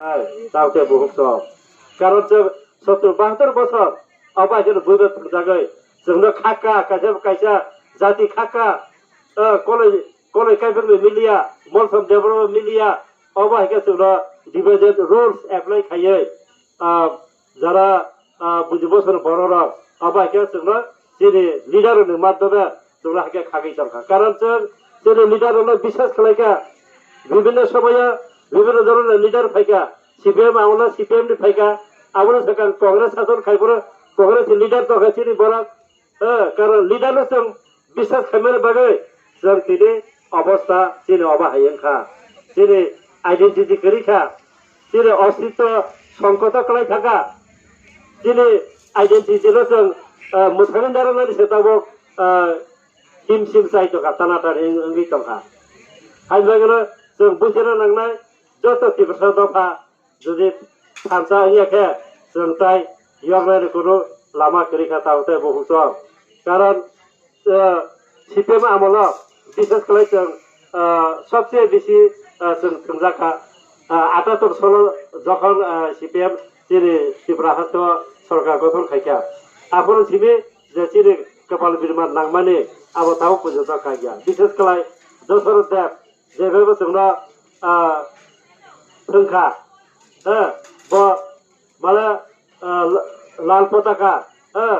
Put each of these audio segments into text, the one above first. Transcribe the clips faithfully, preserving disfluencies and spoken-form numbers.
Hai, tao khe buhuk sok. Karon chwng sottur bahatur bosor, abo hai kheno buiba thwngjagwi. Chwngno khakha, kaisa kaisa jati khakha, eh, koloi, koloi kaibokno miliya, Molsom Debbarma miliya, abo hai khe chwngno divided rules apply khaiwi, ah, jara, ah, buji bosor bororok, abo hai khe chwngno chini leader rokni madhyome chwngno hai khe khagwi tongkha. Karon chwng chini leader rokno biswas khlai kha, bibhinno somoyo bibhinno dhoroner leader phai kha, C P M amolo C P M ni phai kha, abono swkang Congress sason khai phuru Congress ni leader tongkha chini borok, eh, karon leader no chwng biswas khaimani bagwi chwng tini obostha chini obo hai wngkha, chini identity kwrwi kha. Chini ostitw songkoto kwlai thangkha. Chini identity no chwng, ah, mwthangwi narwknani se tabuk, ah, himsim chai tongkha, tana tani wng-, wngwi tongkha. Hai bagwino chwng buchina nangnai joto Tiprasa dopha jodi thansa wngya khe chwng tai yoknani kunu lama kwrwi kha tabuk tei buhuk chwng. Karon, eh, C P M amolo bishes khlai chwng, eh, sobse bisi, eh, chwng thwngjak kha, eh, atattor solo jokhon, eh, C P M chini Tripura hasto sorkar gothon khai kha. Aphuru simi je chini kwpal birma nangmani abo tabuk porjonto kha ya. Bishes khlai Dasarath Deb jebebo chwngno, ah, thwngkha, eh, bo mane, ah, la-, lal potaka, eh,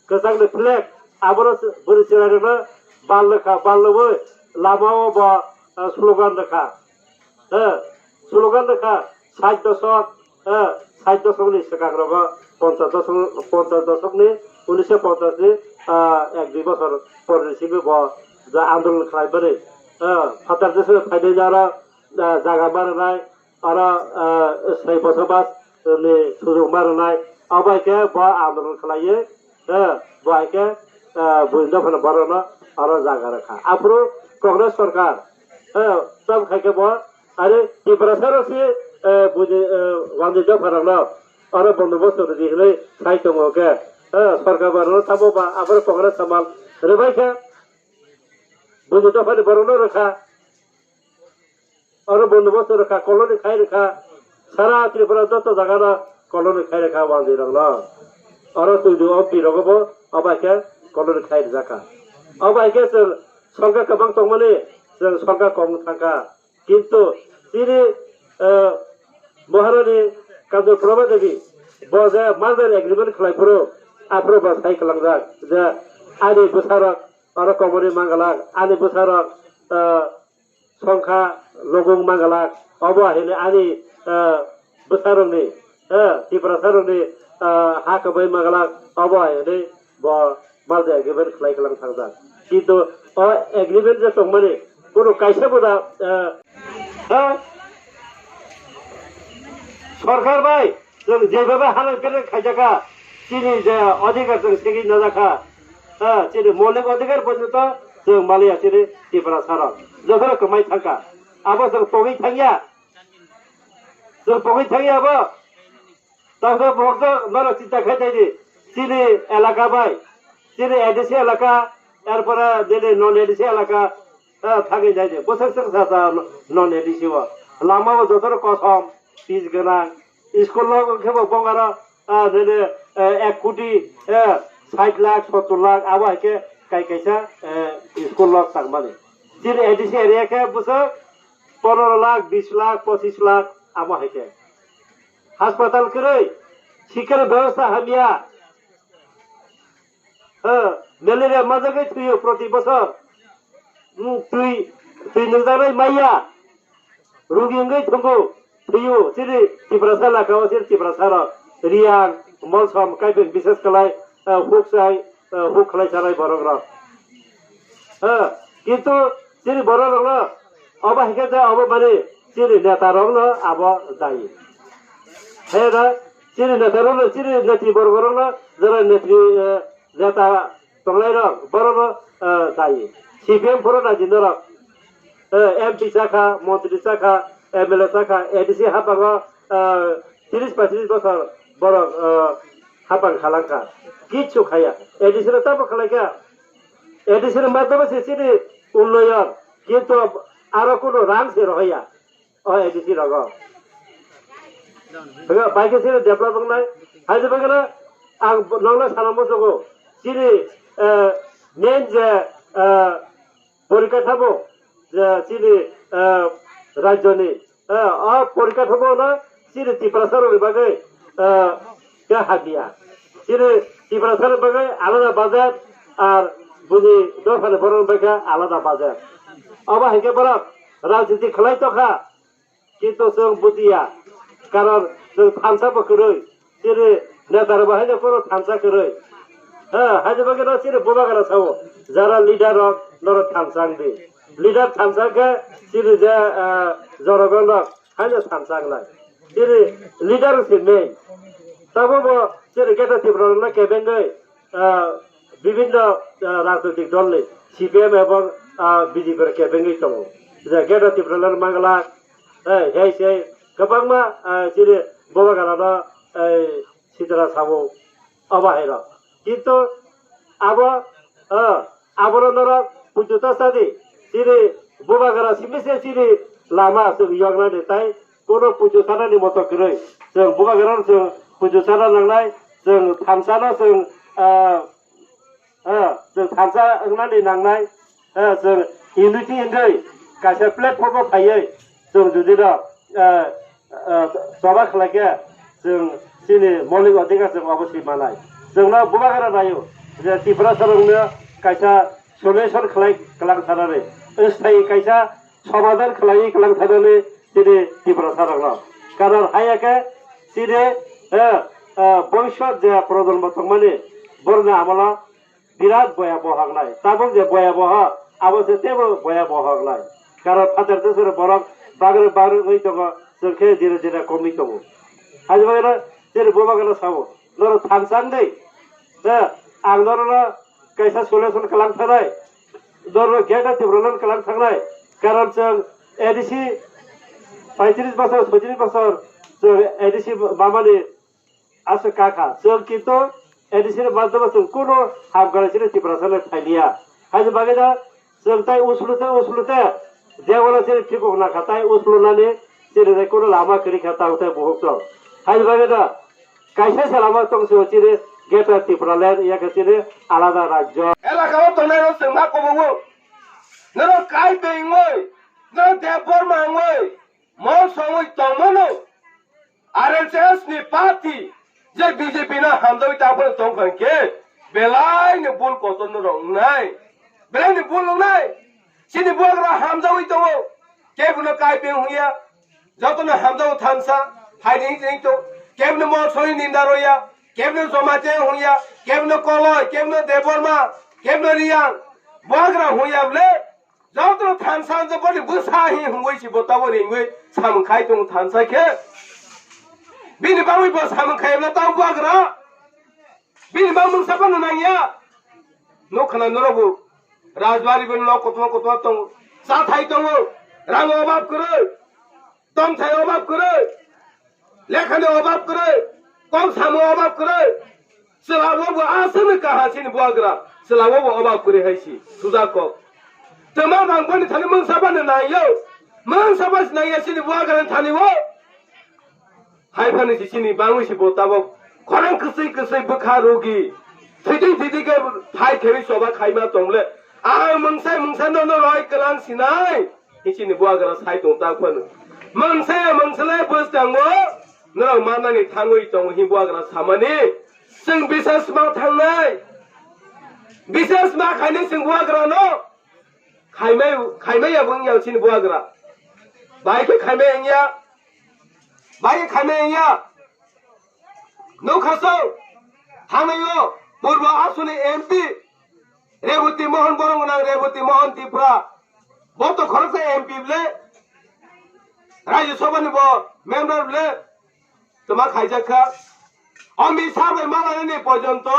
kwchangni flag, abono bwrwi chwrairokno bal rwkha, bal rwui lamao bo, ah, slogan rwkha, eh, slogan rwkha, sait dosok, eh, sait dosokni swkang rogo ponchas dosok, ponchas dosokni, unisho ponchas ni, ah, ek dui bosor porni simi bo je andolon khlai mani, eh, phatar jesa phainai aro, eh, jaga ma rwnai, aro, eh, sai bosobas ni sujok ma rwnai, abo hai khe bo andolon khlaiwi, eh, bo hai khe, eh, buini dophani borokno aro jaga rwkha. Aphuru Congress sorkar, eh, tam khai khe bo Are Tiprasa rok si, eh, buji, eh, wangwi dopha rok no oro bondo bosto rwdi hinwi sai tongo khe, eh, sorkar ba rok tamo ba aboro Congress samal rwbai khe buji dopha ni borok no rwkha. Oro bondo bosto rwkha, colony khai rwkha. Sara Tripura joto jaga no colony khai rwkha wangwi rok no. Oro twi du O P rok bo obai khe colony khai rwjak kha. Obai khe chwng songkha kwbang tongmani chwng songkha kong thangkha. Kintu chini, eh, Maharani Kanjor Prabha Devi bo je merger agreement khlai phuru, aphuru bo sai kwlangjak je ani bwsarok oro komorwi mangalak, ani bwsarok, eh, songkha logong mangalak, obo hai hwnwi ani, eh, bwsarokni, eh, Tiprasarokni, eh, ha kwbai mangalak, obo hai hwnwi bo merger agreement khlai kwlang thangjak. Kintu o agreement je tongmani kunu kaisa bo da, eh, ha? Sorkar bai chwng jebaba halai pere khaijaka, chini je odhikar chwng segwi najakha, ha, chini moulik odhikar porjonto chwng maliya chini Tiprasarok. Jokhoro kwmai thangkha, abo chwng pogwi thangya, chwng pogwi thangya abo. Tangkhe borok norok chinta khai thaidi, chini elaka bai, chini A D C elaka, erpore nini non A D C elaka, eh, thangwi thaidi. Bwswk swk sa sa non A D C o. Lama o jotono kosom, pitch gwnang. School lok khe bo bongaro, ah, nini, eh, ek koti, eh, sait lakh, sottor lakh, abo hai khe kai kaisa, eh, school lok tangmani. Chini A D C area khe bwswk pondro lakh, bis lakh, pochis lakh, abo hai khe. Haspatal kwrwi, sikhani bebostha hamya. Ha, malaria majagwi thwiyo proti bosor. Hmm, twi, twi nungjaknai maya. Rugi wngwi thwngo, thwiyo. Chini Tiprasa lakao, chini Tiprasarok. Riyang, Molsom, Kaibeng, bises kwlai, eh, huk chai, eh, huk khlai chanai borokrok. Ha, kintu chini borokrokno obo hai khe je obo mani chini netarokno abo dayi. Hai da chini netarokno, chini netri bororokno jara netri, eh, neta tonglairok borokno, eh, dayi. C P M phuru naidi norok, eh, M P chakha, montri chakha, M L A chakha, A D C hapango, eh, tris paitris bosor borok, eh, hapang khalangkha. Kichu khaya. A D C no tamo khalaikha. A D C ni madhyome se chini unnoyon, kintu aro kunu rang se rohorya o A D C rogo. Hwnkhe bai khe chini develop wngnai. Hai se bagwi no ang nokno sana muchungo. Chini, eh, main je, eh, porikha thabo je chini, eh, rajyoni, eh, o porikha thabo no chini Tiprasa rokni bagwi, eh, khe hamya. Chini Tiprasa rokni bagwi alada budget ar buini dophani borok bagwi alada budget. Obo hai khe borok rajniti khlai tongkha. Kintu chwng bujiya, karon chwng thansa bo kwrwi, chini neta rok bo haino phano thansa kwrwi. Ha, haino bagwi no chini bubagra sao, jara leader rok norok thansa wngdi. Leader thansa khe chini je, ah, jorogon rok haino thansa wngnai. Chini leader se main. Tamo bo chini Greater Tripura rok no kebengwi, ah, bibinno, ah, rajnoitik dolni C P M ebong, ah, B J P rok kebengwi tongo. Je Greater Tipraland Mangla, eh, hai se kwbangma, ah, chini bubagrano, eh, sitra sabo obo hai rok. Kintu abo, ah, abono norok puitu ta sadi, chini bubagra simi se chini lama chwng yoknani tai kono puitu sanani moto kwrwi. Chwng bubagrano chwng puitu sana nangnai, chwng thansano chwng, ah, ah, chwng thansa wngnani nangnai, ah, chwng unity wngwi kaisa platform o phaiwi chwng jodi no, ah, ah, choba khlai khe chwng chini moulik odhikar chwng obo swi manai. Chwngno bubagra naio je Tiprasa rokno kaisa solution khlai kwlang thanani, wngthai kaisa somadan khlaiwi kwlang thanani chini Tiprasa rokno. Karon haiya khe chini, eh, eh, bhobishyot je projonmo tongmani borokni amolo birat boya bohak nai. Tabuk je boya boha, abo se teibo boya bohak nai. Karon phatar desore borok bagri bagri wngwi tongo, chwng khe jira jira komwi tongo. Haini bagwi no chini bubagano sao, norok thansa wngdi. Eh, ang norokno kaisa solution kwlang thanai, norok Greater Tipraland kwlang thangnai, karon chwng A D C paitris bosor, soitris bosor chwng A D C mamani aswk kakha. Chwng kintu A D C ni madhyamo chwng kuno hamkrai chini Tiprasa le phailiya. Haini bagwi da chwng tai usulute usulute dewala chini phikok nangkha, tai usulunani chini tai kuno lama kwrwi kha tang tai buhuk chwng. Haini bagwi da kaisa se lama tong se chini Greater Tipraland, ya khe chini alada rajyo. Elaka o tongnai rok chwng ma kobogo. Norok kai bengwi, norok Debbarma wngwi, mol songwi tongmano. R S S ni party je B J P no hamjawi ta phano tong kha khe belai ni bul kotor no rok wngnai, belai ni bul wngnai. Chini bubagra hamjawi tongo, kebo no kai beng hwnya. Jotono hamjao thansa, hai ring ring to, kebno Molsoi ninda roya, kebno Jamatia hungya, kebno Koloi, kebno Debbarma, kebno Riyang, bubagra hungya bole, jotono thansa je boni bwsa hi hungwi si bo tabo ringwi samung khai tongo thansa khe. Bini bagwi bo samung khai bole tamo bubagra. Bini bang mungsa phano nangya. Nukha na norok bo. Rajbari bo nok kotor kotor tongo. Chathai tongo. Rang obab kwrwi. Tongthai obab kwrwi. Lekhani obab kwrwi. Kok samo obab kwrwi. Chwla o bo aswkni kaha chini bubagra. Chwla o bo obab kwrwi hai si. Suja kok. Twma bang boni thani mungsa phano nangya. Mungsa phano nangya chini bubagra thani o. Hai phano si chini bangwi si bo tabok khorang kwswi kwswi bwkha rugi. Thwitwi thwitwi khe phai khewi choba khaima tongle. Ang mungsai mungsa nono roi kwlang sinai. Hi chini bubagra sai tong tak phano. Mungsai mungsalai bwskango norok manani thangwi tongo hi bubagra samani. Chwng bisas ma thangnai. Bisas ma khainai chwng bubagrano. Khaimai, khaimai ya bo wngya chini bubagra. Bai khe khaimai wngya. Bai khe khaimai wngya. Nukha so. Thangnaio. Purbo Asuni M P. Reboti Mohon borok gwnang Reboti Mohon Tipra. Bo to khoroksa M P bole. Rajya Sabha ni bo member bole. Twma khaijak kha. Amit Shah bai malainani porjonto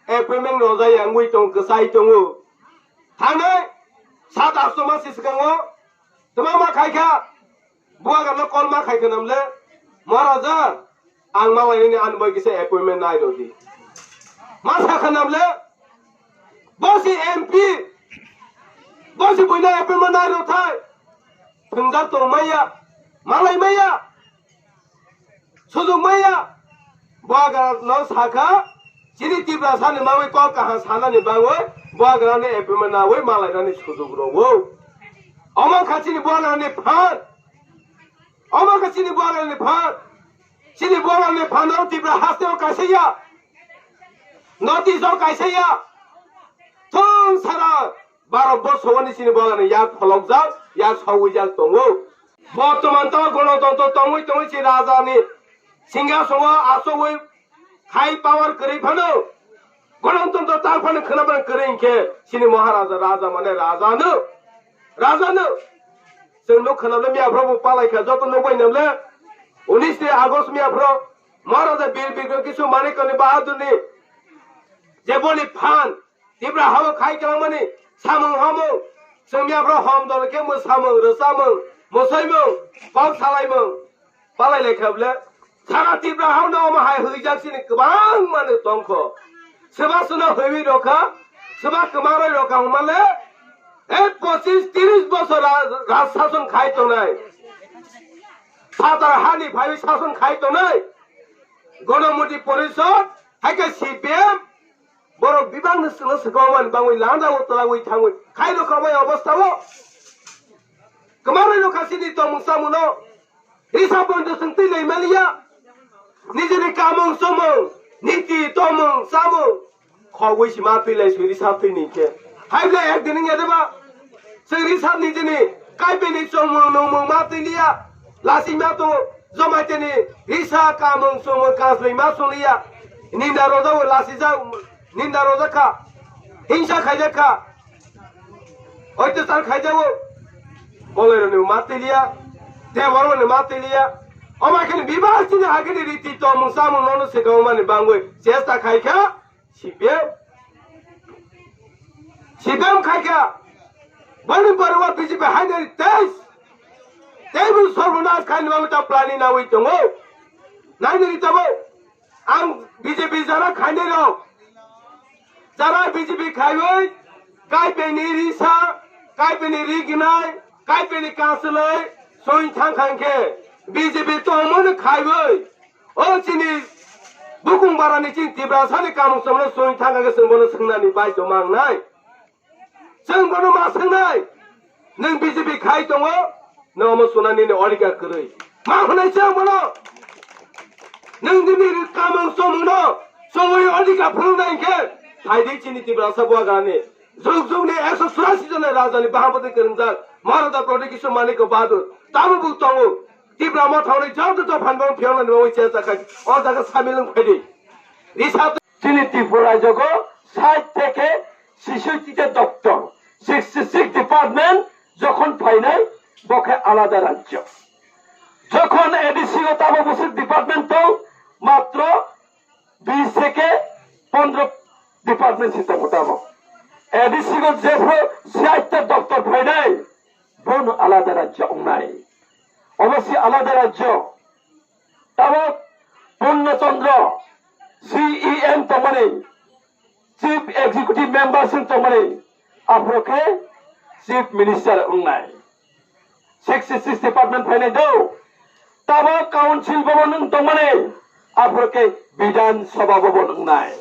appointment rwjak ya wngwi tong, kwchai tongo. Thangnai sat asto mas swkango twma ma khai kha. Bubagrano call ma khai kha namle, "Maharaja, ang malainani ani bai kisa appointment nai rw di." Ma sa kha namle, bo si M P, bo si buino appointment nai rw thai. Thwngjak tong maya, malai maya. Sujuk maya. Buagra no sakha, chini Tiprasa ni mangwi kok kaham sanani bangwi buagra ni appointment nawi malainani sujuk rwo. Omo kha chini buagra ni phan. Omo kha chini buagra ni phan. Chini buagra ni phan no Tipra haste o kaisa ya. North East o kaisa ya. Thung sara Bharat borsho ni chini buagra ni yak pholokjak, yak sogwijak tongo. Bortoman to gonotontro tongwi tongwi si raja ni singhasono achogwi khai power kwrwi phano. Gonotontro tang phano khwna phano kwrwi hinkhe chini Maharaja raja mane raja no. Raja no. Chwng nuk khwna le miya phro bo palai kha joto nuk bai nam le. Unis ni August miya phro Maharaja Bir Bikram Kishore Manikya ni Bahadur ni je boni phan Tipra hao khai kwlangmani samung hamung, chwngya bro hom dol khe mwsamung, rwchamung, mwsaimung, kok salaimung, palai lai kha bwle. Sara Tipra hao no omo hai hwijak sini kwbang mani tongkho. Swba swno hwiwi rokha, swba kwma roi rokha hwnmale, e pochis tiris bochor ra-, raj sason khai tongnai. Satar hani phaiwi sason khai tongnai. Gonomoti Porishod, hai khe C P M, Borok bibang ni sengno sengkang mani bangwi landa o twlangwi thangwi khai rokha bai obostha o. Kwmarwi rokha chini tongmung chamung no. Risa pondo chwng twi lai maliya. Nijini kamung chumung, niti tongmung chamung. Khogwi si ma twi lai swi risa twi ni khe. Hai bwle ek din wngya de ba? Chwng risa nijini kaibini chongmung nungmung ma twi liya. Lasi ma to jomaiteni risa kamung chumung kasbwi ma chwng liya. Ninda rojak o lasi jak. Ninda rojak kha, hingsa khaijak kha, oitachar khaijago, boloirokni ma twi liya, deborokni ma twi liya. Omo hai kheno bebak chini agini riti tongmung chamung nono swkang mani bangwi chesta khai kha, C P M, C P M khai kha, boni borok B J P hainari teis, teibo sorbonas khaini bagwi ta planning nawi tongo, nainari tabuk. Ang B J P jara khainai rok, jara B J P khaiwi, kaipeni risa, kaipeni riginai, kaipeni kasulai, soi thang khang khe B J P tongmani khaiwi, o chini bukung barani chini Tiprasani kamung chongno soi thang khe chwng bono swngnani baidhyo mangnai. Chwng bono ma swngnai, nwng B J P khai tongo, nwng omo swnani ni odhikar kwrwi. Ma hwnwi chwng bono, nwng nini kamung chumungno chumui odhikar phunuknai hinkhe, phaidi chini Tiprasa buagrani jug jugni ekso churasi jona rajani bahapati kwrwngjak Maharaja Pradyot Kishore Manikya Bahadur tamo bo tongo. Tipra Motha hwnwi joto to phan bong phiyoknani bagwi chesta khai, o jaga samil wng phaidi. Risa Chini Tripura rajyogo sait theke sisoi tita doctor, sixty six department jokhon phainai, bo khe alada rajyo. Jokhon A D C o tamo bwswk department tong, matro bis theke pondro department si tongo tamo. A D C o jephru sait ta doctor phainai, bono alada rajyo wngnai. Obo si alada rajyo. Tabok Purna Chandra C E M tongmani, Chief Executive Member sing tongmani, aphuru khe Chief Minister wngnai. Sixty six department phainai do. Tabok Council Bhavan wng tongmani, aphuru khe Bidhan Sabha Bhavan wngnai.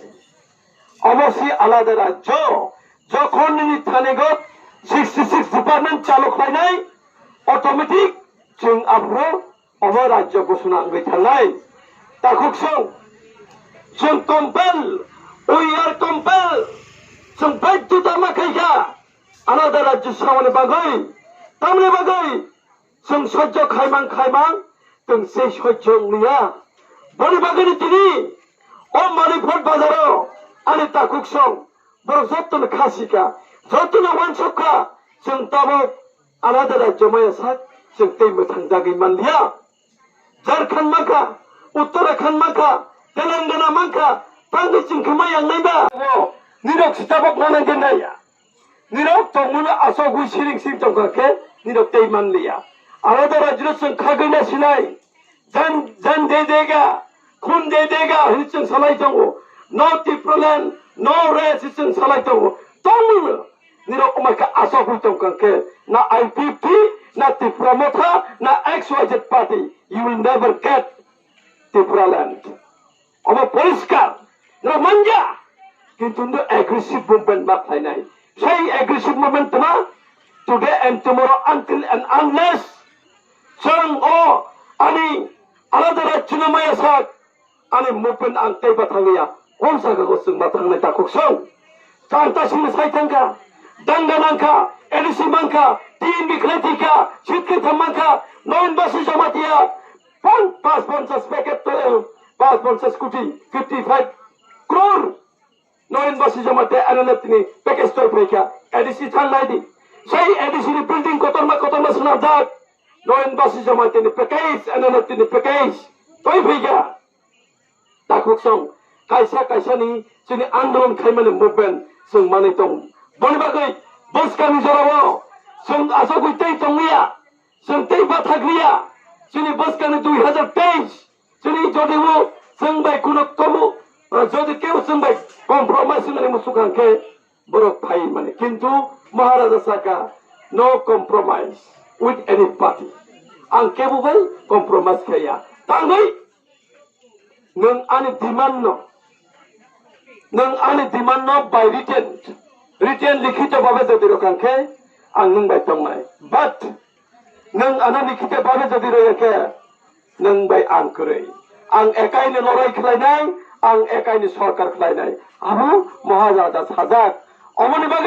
Obo si alada rajyo. Jokhon nini thanigo sixty six department chalu khlainai, automatic chwng aphuru obo rajyo ghosona wngwi thangnai. Takhuk song, chwng compel, we are compel, chwng baidhyota ma khaikha, alada rajyo samani bagwi, tamni bagwi chwng sojjo khaimang khaimang, chwng se sojjo wngliya. Boni bagwino tini o Manipur bazaro ani takhuk song, borok jotono kha sika, jotono uansuk kha, chwng tabok alada rajyo maya sak, chwng tei mwthang dagwi manliya. Jharkhand mankha, Uttarakhand mankha, Telangana mankha, tangwi chwng khe maya wngnai ba? Nirok si tabok nana genaya. Nirok tongmano asogwi siring sing tongkha khe nirok tei manliya. Alada rajyo chwng khagwi na sinai. Jan, jan de dega, khun de dega, hwnwi chwng salai tongo. No Tipraland, no rest, chwng salai tongo. Tongmano, nirok omaika asogwi tongkha khe, na I P F T, na Tipra Motha, na X Y Z party, you will never get. Tipraland. Omo poriskar, nrok manya, kintu nrok aggressive movement ma khlainai. Sei aggressive movement tma today and tomorrow until and unless chwng o ani alada rajyoni maya sak ani movement ang tei bathang ya. Hon saka go chwng bathang nai takhuk song. Chang ta sini sai thangka, dangga nangka, A D C mangka, T N B khlai thika, sitkhe tham mangka, noin basi jamatia, pon pas ponchas packet to, pas ponchas kuti, fifty five crore. Noin basi jamatia N L F ni package to phaika, A D C thang nai di. Sai A D C ni building kotorma kotorma swnam jak. Noin basi jamatia ni package, N L F ni package. Toi phaika. Takhuk song, kaisa kaisa ni chini andolon khaimani movement chwng manwi tongo. Boni bagwi bwskangni jorao chwng achugwi tei tongya, chwng tei bathakliya. Chini bwskangni dui hazar teis, chini jodi o chwng bai kuno komu, jodi keu chwng bai compromise wngmani muchukha khe borok phai mani. Kintu Maharaja saka, "No compromise with any party." Ang kebo bai compromise khaiya. Tangwi Nwng ani demand no, nwng ani demand no by written, written likhito babe jodi rokang khe ang nwng bai tongnai. But nwng ano likhito babe jodi roya khe nwng bai ang kwrwi. Ang ekai ni lorai khlainai, ang ekai ni sorkar khlainai. Abo Maharaja sajak. Omoni bagwi